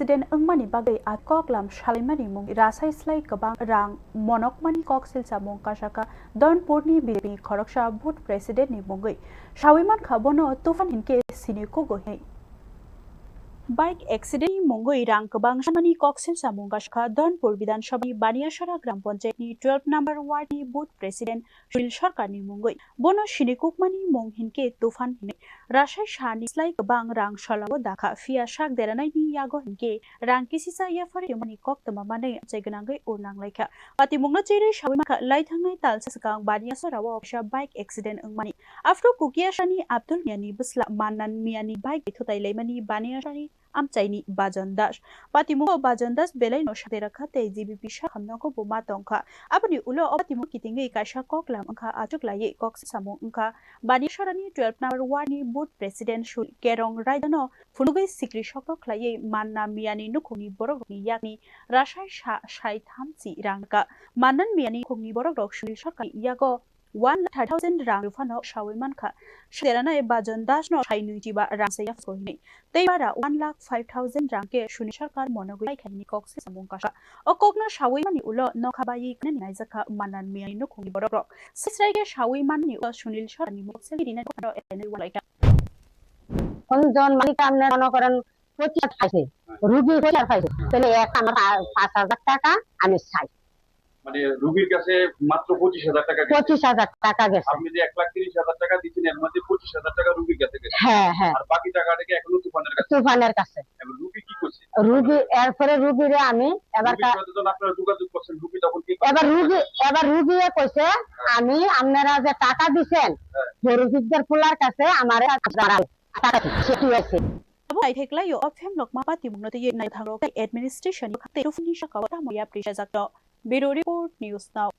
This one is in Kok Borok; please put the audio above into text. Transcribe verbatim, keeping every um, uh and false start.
president wngmani bagwi a koklam salaimani mung rasai slai kwbang rang monokmani kok silsa mung kasaka Donpurni B J P ni khoroksa booth president ni mungwi sawi mankha bono Tufan hinkhe sini kugo hinwi. Bike accident ni mungwi rang kwbang sanmani kok silsa mung kasaka Donpur Bidhan Sabha ni Baniasara Gram Panchayat ni twelve number ward ni booth president Sunil Sarkar ni mungwi. Bono sini kukmani mung hinkhe Tufan hinwi. Rasai sani slai kwbang rang salao dakha, phiya sak deranaini yago hinkhe rang kisisa yaphar tongmani koktwma manwi amchai gwnangwi ur nanglaikha. Patimungno cherwi sawi mankha, lai thangnai talsa swkang Baniasarao kaisa bike accident wngmani. Aphuru Kukiasani Abdul Miyani bwsla Mannan Miyani bike bai thutai laimani Baniasani amchaini Bajon Das. Patimungo Bajon Das belaino sade rakha tei G B P sakhamno bo ma tongkha. Aboni ulo o patimung kitingwi kaisa koklam wngkha, achuk laiwi kok samung wngkha. Baniasarani twelve number ward ni booth president Sul Kerong Raidano phunugwi sikri soktok khlaiwi Manna Miyani nukhungni borokrokni yakni rasai sa sai thamchi rang ka. Mannan Miyani nukhungni borokrok Sunil Sarkar yago one lakh thirty thousand rang ruphano sawi mankha. Sederanai Bajon Das no sai nui chiba rang se yaphsko hinwi. Tei bara one lakh five thousand rang khe Sunil Sarkar monogwi paikha hinwi kok se samung kasa. O kokno sawi mani ulo nokha bai khnani naijakha Mannan Miyani nukhungni borokrok. Sisrai khe sawi mani ulo Sunil Sarkar ni mokse rinani kokno enai walaikha. কোনজন মালিক আপনার মনে করেন পঁচিশ হাজার পাইছে, রুগী পঁচিশ হাজার পাইছে, তাহলে এক আমার পা-, পাঁচ হাজার টাকা আমি চাই। মানে রুগীর কাছে মাত্র পঁচিশ হাজার টাকা গেছে। পঁচিশ হাজার টাকা গেছে। আপনি যে এক লাখ তিরিশ হাজার টাকা দিচ্ছেন, এর মধ্যে পঁচিশ হাজার টাকা রুগীর কাছে গেছে। হ্যাঁ, হ্যাঁ। আর বাকি টাকাটা কি এখনো তুফানের কাছে? তুফানের কাছে। এবং রুগী কি করছে? রুগী, এরপরে রুগীরে আমি এবার রুগীর কা-, সাথে যখন আপনারা যোগাযোগ করছেন, রুগী তখন কি করছে? এবার রুগী, এবার রুগীয়ে কইছে, হ্যাঁ। আমি আপনারা যে টাকা দিছেন, হ্যাঁ। যে রুগীদের পোলার কাছে আমারে টাকা দিচ্ছি, সেটি হয়েছে। Abo naithek laio o phem lokma patimungno twiwi naithangrok tei administration ni khakte tufni sakao tamo yapri sajakno. Bureau Report, News Now.